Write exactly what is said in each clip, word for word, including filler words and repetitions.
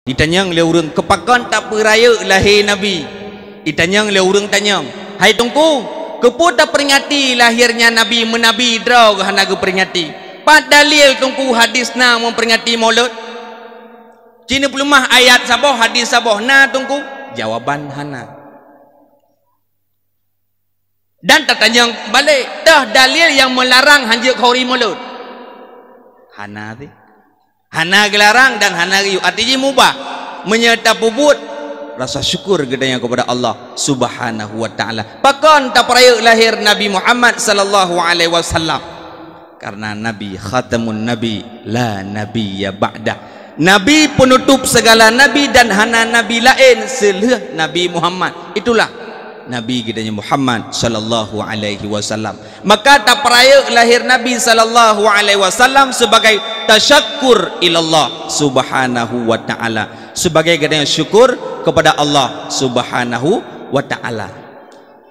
Itanyong lé ureuëng, "Keu pakon tapeurayeuk lahé Nabi?" Itanyong lé ureuëng tanyong, "Hai Teungku, keupeue taperingati lahérnya Nabi, meunabi droe geuh hana geuperingati? Pat dalil Teungku hadis na meuperingati Maulud? Ci neupeuleumah ayat saboh, hadis saboh na Teungku?" Jawaban hana. Dan tatanyong balek, "Toh dalil nyang meularang hanjeuet khauri Maulud?" Hana sih. Hana geularang dan hana geuyue. Arti jih mubah. Meunyoe tapeubuet, rasa syukur geutanyoe keupada Allah Subhanahu wa Ta'ala. Pakon tapeurayeuk lahé Nabi Muhammad sallallahu alaihi wasallam? Karena Nabi khatamun nabi, la nabiyya ba'dah. Nabi penutup segala nabi dan hana nabi laén seulheueh Nabi Muhammad. Itulah Nabi geutanyoe Muhammad sallallahu alaihi wasallam. Maka tapeurayeuk lahé Nabi sallallahu alaihi wasallam sebagai tasyakkur ilallah Subhanahu wa Ta'ala, sebagai geutanyoe syukur kepada Allah Subhanahu wa Ta'ala.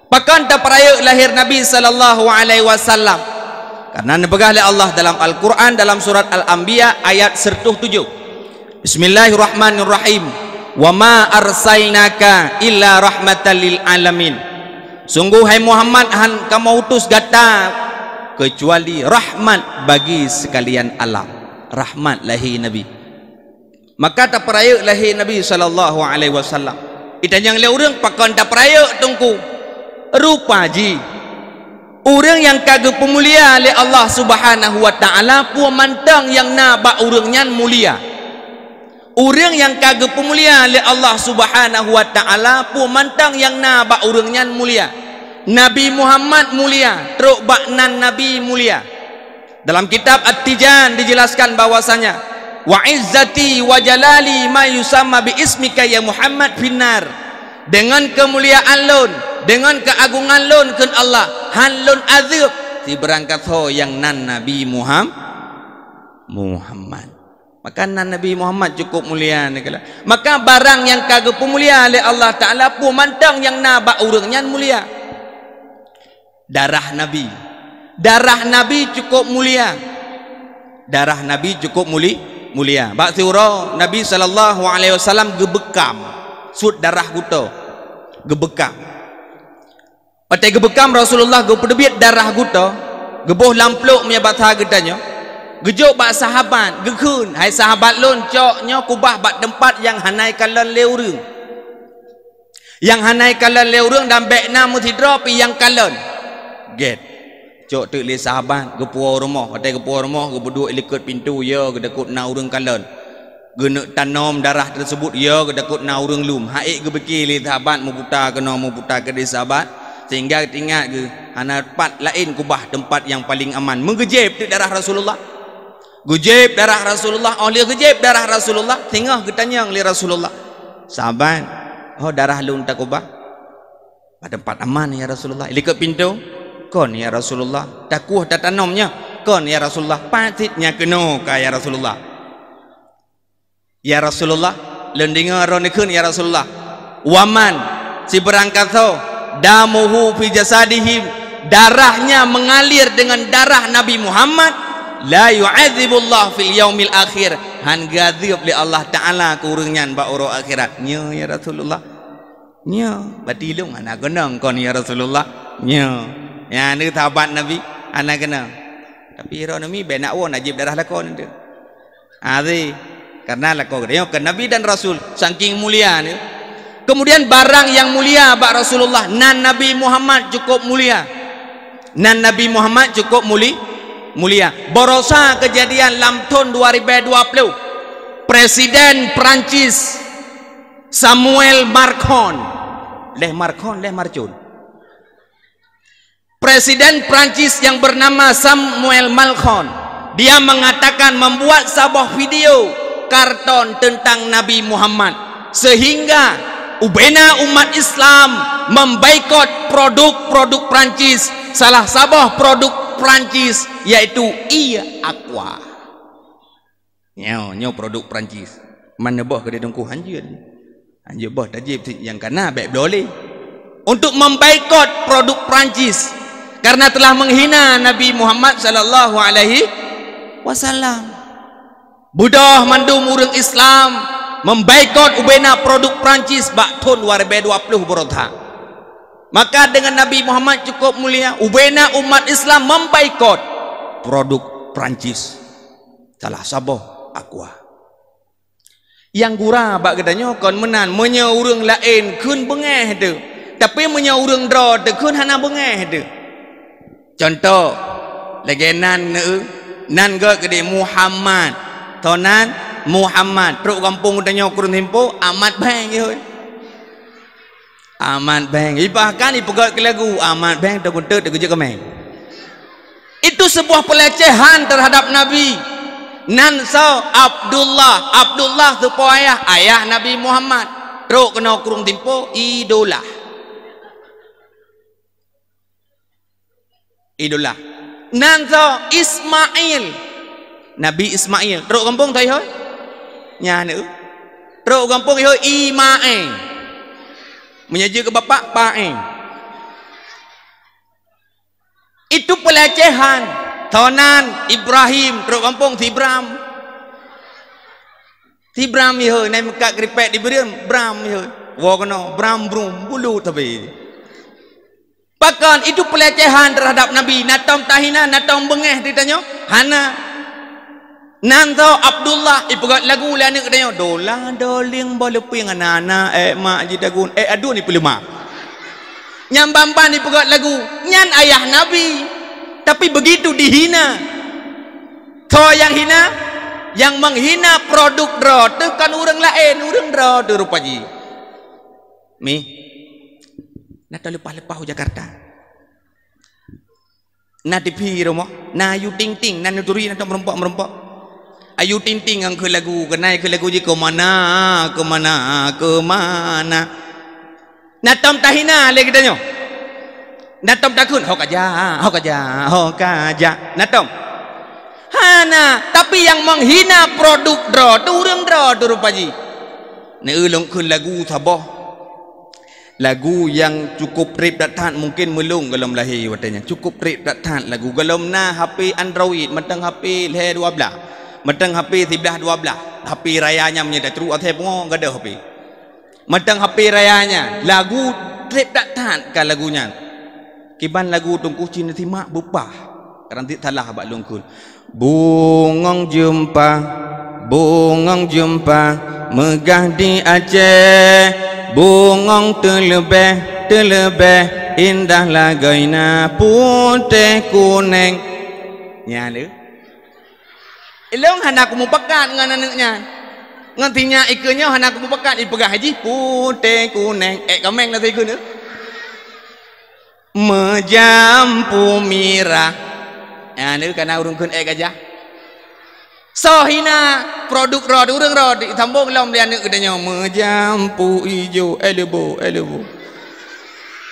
Pakon tapeurayeuk lahé Nabi sallallahu alaihi wasallam? Karena neupeugah lé Allah dalam Al-Quran, dalam surat Al-Anbiya ayat seratus tujuh. Bismillahirrahmanirrahim. "Wa ma arsalnaka illa rahmatan lil alamin." Sungguh, hai Muhammad, han kamoe utus gata keucuali rahmat bagi seukalian alam. Rahmat lahé Nabi. Maka tapeurayeuk lahé Nabi sallallahu alaihi wasallam. Itanyong lé ureuëng, "Pakon tapeurayeuk Teungku?" Rupa jih, ureuëng nyang ka geupeumulia lé Allah Subhanahu wa Ta'ala, peue mantong nyang na bak ureuëng nyan mulia. Ureuëng nyang ka geupeumulia lé Allah Subhanahu wa Ta'ala, peue mantong nyang na bak ureuëng nyan mulia. Nabi Muhammad mulia, trok bak nan Nabi mulia. Dalam kitab At-Tijan dijelaskan bahwasanya, "Wa izzati wa jalali ma yusamma bi ismika ya Muhammad finnar." Deungon keumuliaan lôn, deungon keuagongan lôn kheun Allah, han lôn azeueb sibeurangkat ho nyang nan Nabi Muham-, Muhammad. Maka nan Nabi Muhammad cukup mulia nikeula. Maka barang nyang ka geupeumulia lé Allah Ta'ala, peue mantong nyang na bak ureuëng nyan mulia. Darah Nabi. Darah Nabi cukup mulia. Darah Nabi cukup muli-, mulia. Bak siuroe Nabi sallallahu alaihi wasallam geubeukam, sut darah geuto, geubeukam. Watée geubeukam, Rasulullah geupeuteubiet darah geuto, geuboh lam plôk meunyoe basa geutanyoe, geujok bak sahabat, geukheun, "Hai sahabat lôn, cok nyoe keubah bak teumpat nyang hana ikalon lé ureuëng." Nyang hana ikalon lé ureuëng dan bék na meusidroe pih nyang kalon. Gét. Cok teuk lé sahabat, geupuwoe rumoh. Watée geupuwoe rumoh, geupeuduek likot pintoe, yo geutakot na ureuëng kalon. Geuneuk tanom darah teuseubut, yo geutakot na ureuëng lom. Ha'ék geupike lé sahabat, meuputa keunoe, meuputa keudéh sahabat, sehingga teuingat geuh hana pat laén keubah teumpat nyang paleng aman. Meugeujéb teuk darah Rasulullah. Geujéb darah Rasulullah, óh lheueh geujéb darah Rasulullah, singoh geutanyong lé Rasulullah, "Sahabat, ho darah lôn takeubah bak teumpat aman, ya Rasulullah?" Likot pintoe, "Kon, ya Rasulullah." "Takueh tatanom nyoe?" "Kon, ya Rasulullah." "Pat cit nyang keunoe ka, ya Rasulullah?" "Ya Rasulullah, lôn deungoe droeneuh kheun, ya Rasulullah, 'Wa man, sibeurangkat ho, damuhu fi jasadihim, darahnya mengalir dengan darah Nabi Muhammad, la yu'adzibullah fil yaumil akhir, han geuazeueb lé Allah Ta'ala keu ureuëng nyan bak uroe akhirat.'" "Nyoe, ya Rasulullah." "Nyoe, bati lôn hana keunong kon, ya Rasulullah." "Nyoe." Nyan sahabat Nabi, hana keunong. Tapi droeneuh mi bék nak woe, nak jieb darah lakoe nyan teuh. Aziz, karena lakoe geutanyoe keu Nabi dan Rasul, saking mulia ni. Kemudian barang yang mulia bak Rasulullah, nan Nabi Muhammad cukup mulia. Nan Nabi Muhammad cukup muli-, mulia. Barosa kejadian lam thon dua ribu dua puluh, Presiden Prancis Samuel Macron, leh Macron, leh Marcon. Presiden Prancis yang bernama Samuel Macron, dia mengatakan membuat saboh video karton tentang Nabi Muhammad, sehingga ubena umat Islam memboikot produk-produk Prancis. Salah saboh produk Prancis yaitu Eau Aqua. Nyoe, nyoe produk Prancis. Man neuboh keu di teungku hanjeuet. Hanjeuet boh tajéb cit nyang kana bék bloe lé. Untuk memboikot produk Prancis karena telah menghina Nabi Muhammad sallallahu alaihi wasallam. Beudôh mandum ureuëng Islam, membaikot ubena produk Prancis bak thon dua ribèe dua ploh beurota. Maka deungon Nabi Muhammad cukôp mulia, ubena umat Islam membaikot produk Prancis. Salah saboh Aqua. Nyang gura bak geutanyoe kon meunan, meunyoe ureuëng laén kheun beungéh teuh, tapi meunyoe ureuëng droe teuh kheun hana beungéh teuh. Cuntoh, lagée nan neu, nan gét keudeh Muhammad, toh nan Muhammad, trok gampông geutanyoe Krueng Simpo, Amat Beng, yoi. Amat Beng. Bahkan ipeugét keu lagu, Amat Beng teuguntot teugeujek keumeng. Itu sebuah pelecehan terhadap Nabi. Nan soe? Abdullah. Abdullah soe po ayah? Ayah Nabi Muhammad. Trok keunoe Krueng Simpo, idola. Idola. Nan soe? Ismail. Nabi Ismail. Trok gampông soe ihôi? Nyan, eu. Trok gampông ihôi Imae. Meunyoe jeuet keu bapak, Pae. Itu pelecehan. Toh nan Ibrahim, trok gampông si Bram. Si Bram ihôi, nai meukat keuripek di Bram, Bram ihôi. Woe keunoe, Bram Brum, bulut tapi. Pakon itu pelecehan terhadap Nabi? Na tom tahina, na tom beungéh di tanyoe? Hana. Nan soe? Abdullah, ipeugét lagu lé aneuk tanyoe, "Dola doling boh leupeng aneuk-aneuk, ék mak jidagun, ék aduen ipeuleumah." Nyang ban-ban ipeugét lagu, nyan ayah Nabi. Tapi begitu dihina. Soe nyang hina? Nyang menghina produk droe teuh kon ureuëng laén, ureuëng droe teuh rupa jih. Mi, na teuleupah-leupah u Jakarta. Na TV rumoh, na Ayu Ting Ting, na neuturi na tom meurumpok-meurumpok. Ayu Ting Ting nyang kheun lagu, keunan kheun lagu jih, "Keumana, keumana, keumana." Na tom tahina lé geutanyoe? Na tom takheun, "Ho kaja, ho kaja, ho kaja." Na tom? Hana, tapi nyang menghina produk droe teuh ureuëng droe teuh rupa jih. Neu lôn kheun lagu saboh. Lagu nyang cukôp treb that-that, mungken meulôn gohlom lahé watée nyan. Cukôp treb that-that lagu. Gohlom na HP Android, mantong HP lhée dua blaih. Mantong HP siblaih dua blaih. HP raya nyan meunyoe tatruek asai pungo, gadôh HP. Mantong HP raya nyan. Lagu treb that-that ka lagu nyan. Kiban lagu Teungku Chin simak beupah. Kadang cit salah bak lôn kheun. Bungöng jeumpa, bungöng jeumpa, meugah di Aceh. Bungöng teuleubeh, teuleubeh, indah lagoina putéh kuneng. Nyan lé. Ilôn hana kumupakat ngon aneuk nyan. Ngon sinyak ikeue nyoe hana kumupakat, ipeugah jih putéh kuneng. Ék kameng na sikheun. Meujampu mirah. Nyan lé kana ureuëng kheun ék gajah. Soe hina produk droe teuh ureuëng droe teuh, sambong lom lé aneuk geutanyoe, meujampu ijo, eh leubo, eh leubo.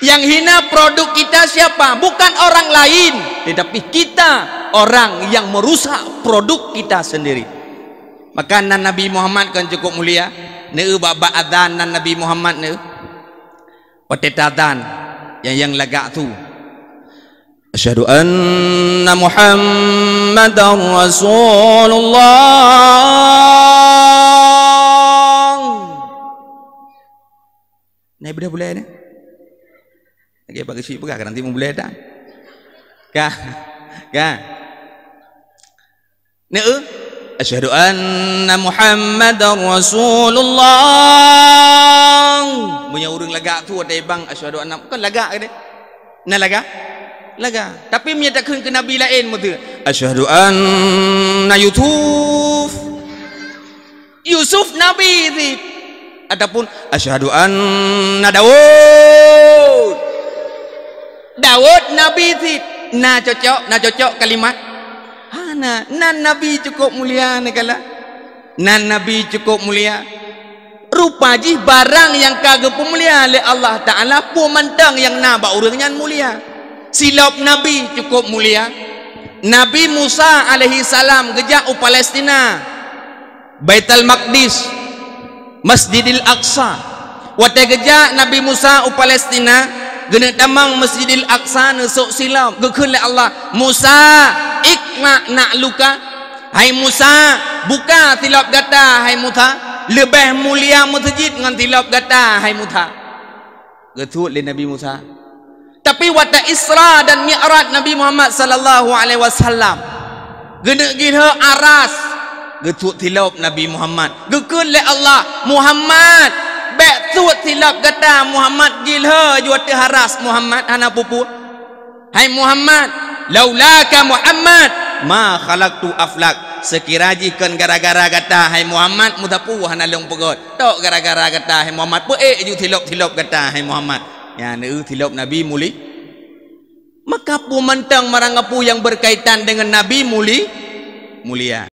Yang hina produk kita siapa? Bukan orang lain, tetapi kita orang yang merusak produk kita sendiri. Maka nan Nabi Muhammad kan cukôp mulia, neu bak-bak azan nan Nabi Muhammad neu. Watée tazan, nyang, nyang lagak su, "Asyhadu anna Muhammadar Rasulullah." Nai beudôh bulée nyoe? Lagée bak geusyik peugah, ka nanti meubulée tan. Ka. Ka. Neu, "Asyhadu anna Muhammadar Rasulullah." Meunyoe ureuëng lagak su watée bang, "Asyhadu anna," kon lagak keudeh? Na lagak? Lagak. Tapi meunyoe takheun keu nabi laén meuteue, "Asyhadu anna Yusuf." Yusuf nabi cit. Ataupun, "Asyhadu anna Daud." Daud nabi cit. Na cocok, na cocok kalimat? Hana. Nan Nabi cukôp mulia neukala. Nan Nabi cukôp mulia. Rupa jih barang nyang ka geupeumulia lé Allah Taala, peue mantong nyang na bak ureuëng nyan mulia. Silop Nabi cukôp mulia. Nabi Musa alaihissalam geujak u Palestina. Baitul Maqdis, Masjidil Aqsa. Watée geujak Nabi Musa u Palestina, geuneuk tamong Masjidil Aqsa neusok silop. Geukheun lé Allah, "Musa, ikhla' na'luka." Hai Musa, buka silop gata, hai Musa. Leubeh mulia meuseujid ngon tilop gata, hai Musa. Geusuet lé Nabi Musa. Tapi watée Isra dan Mi'raj Nabi Muhammad sallallahu alaihi wasallam, geuneuk gilhô aras, geusuet tilop Nabi Muhammad. Geukheun lé Allah, "Muhammad, bék suet tilop gata, Muhammad, gilhô ju ateueh aras, Muhammad, hana peue-peue." Hai Muhammad, laulaka Muhammad, ma khalaqtu aflak. Seukira jih kon gara-gara gata, hai Muhammad, meusapeue hana lôn peugét. Tok gara-gara gata, hai Muhammad, peuék ju tilop-tilop gata, hai Muhammad. Nyan, eh, tilop Nabi muli-, maka peue mantong barang peue nyang beukaitan deungon Nabi muli-, mulia.